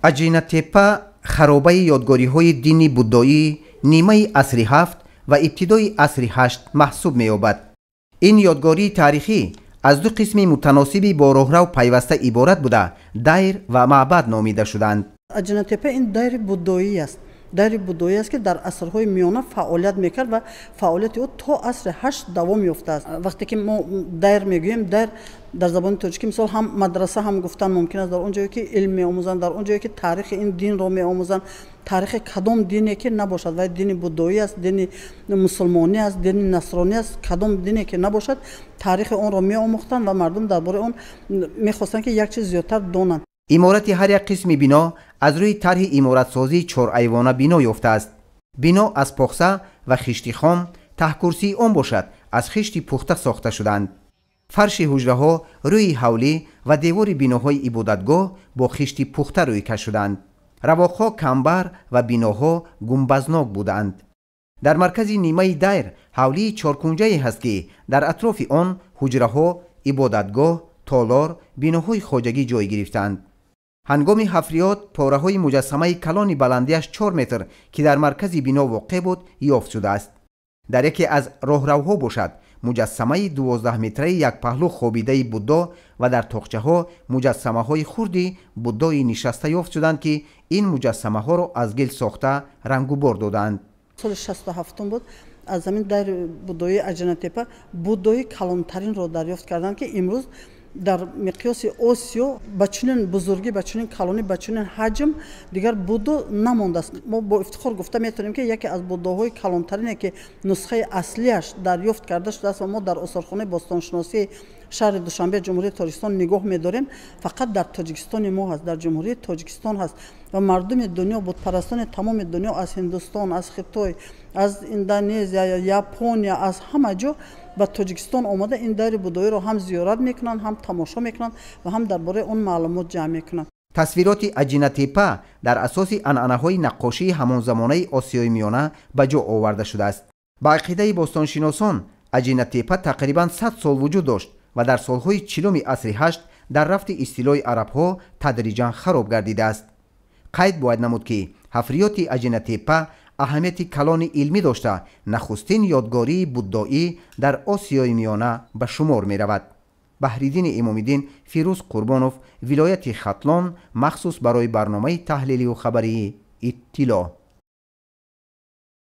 Аҷинатепа харобаи ёдгориҳои дини буддоӣ нимаи асри ҳафт ва ибтидои асри ҳашт маҳсуб меёбад. Ин ёдгории таърихӣ аз ду қисми мутаносиби бо роҳрав пайваста иборат буда, дайр ва маъбад номида шуданд. Аҷинатепа ин дайри буддоӣ аст. Дайри буддоӣ аст, ки дар асрҳои миёна фаъолият мекард ва фаъолияти ӯ то асри ҳашт давом ёфтааст. Вақте ки мо дайр мегӯем, дайр дар забони тоҷикӣ, мисол, ҳам мадраса ҳам гуфтан мумкин аст. Дар он ҷое ки илм меомӯзанд, дар он ҷое ки таърихи ин динро меомӯзанд, таърихи кадом дине ки набошад, вай дини буддоӣ аст, дини мусулмонӣ аст, дини насронӣ аст, кадом дине ки набошад, таърихи онро меомӯхтанд ва мардум дар бораи он мехостанд, ки як чиз зиёдтар донанд. Иморати ҳар як қисми бино аз рӯи тарҳи иморатсозии чорайвона бино ёфтааст. Бино аз похса ва хишти хом, таҳкурсии он бошад, аз хишти пухта сохта шуданд. Фарши ҳуҷраҳо, рӯи ҳавлӣ ва девори биноҳои ибодатгоҳ бо хишти пухта рӯйкаш шуданд. Равоқҳо камбар ва биноҳо гумбазнок буданд. Дар маркази нимаи дайр ҳавлии чоркунҷае ҳаст, ки дар атрофи он ҳуҷраҳо, ибодатгоҳ, толор, биноҳои хоҷагӣ ҷой гирифтаанд. Ҳангоми ҳафриёт пораҳои муҷассамаи калони баландиаш 4 метр, ки дар маркази бино воқеъ буд, ёфт шудааст. Дар яке аз роҳравҳо бошад, муҷассамаи 12-метраи якпаҳлӯ хобидаи Буддо ва дар тоқчаҳо муҷассамаҳои хурди Буддои нишаста ёфт шуданд, ки ин муҷассамаҳоро аз гил сохта рангубор додаанд. Соли 67-ум буд, аз ҳамин дайри буддоии Аҷинатепа буддои калонтаринро дарёфт карданд, ки имрӯз дар миқёси Осиё ба чунин бузургӣ, ба чунин калонӣ, ба чунин ҳаҷм дигар буддо намондааст. Мо бо ифтихор гуфта метавонем, ки яке аз буддоҳои калонтарине, ки нусхаи аслиаш дарёфт карда шудааст ва мо дар осорхонаи бостоншиносии шаҳри Душанбе, Ҷумҳурии Тоҷикистон нигоҳ медорем, фақат дар Тоҷикистони мо ҳаст, дар Ҷумҳурии Тоҷикистон ҳаст. Ва мардуми дунё, будпарастони тамоми дунё, аз Ҳиндустон, аз Хитой, аз Индонезия, Япония, аз ҳама ҷо ба Тоҷикистон омада, ин дайри буддоиро ҳам зиёрат мекунанд, ҳам тамошо мекунанд ва ҳам дар бораи он маълумот ҷамъ мекунанд. Тасвироти Аҷинатепа дар асоси анъанаҳои наққошии ҳамонзамонаи Осиёи Миёна ба ҷо оварда шудааст. Ба ақидаи бостоншиносон, Аҷинатепа тақрибан 100 сол вуҷуд дошт ва дар солҳои 40-уми асри ҳашт дар рафти истилои арабҳо тадриҷан хароб гардидааст. Қайд бояд намуд, ки ҳафриёти Аҷинатепа аҳамияти калони илмӣ дошта, нахустин ёдгории буддоӣ дар Осиёи Миёна ба шумор меравад. Баҳриддини Имомиддин, Фирӯз Қурбонов, вилояти Хатлон, махсус барои барномаи таҳлилию хабарии «Иттилоъ».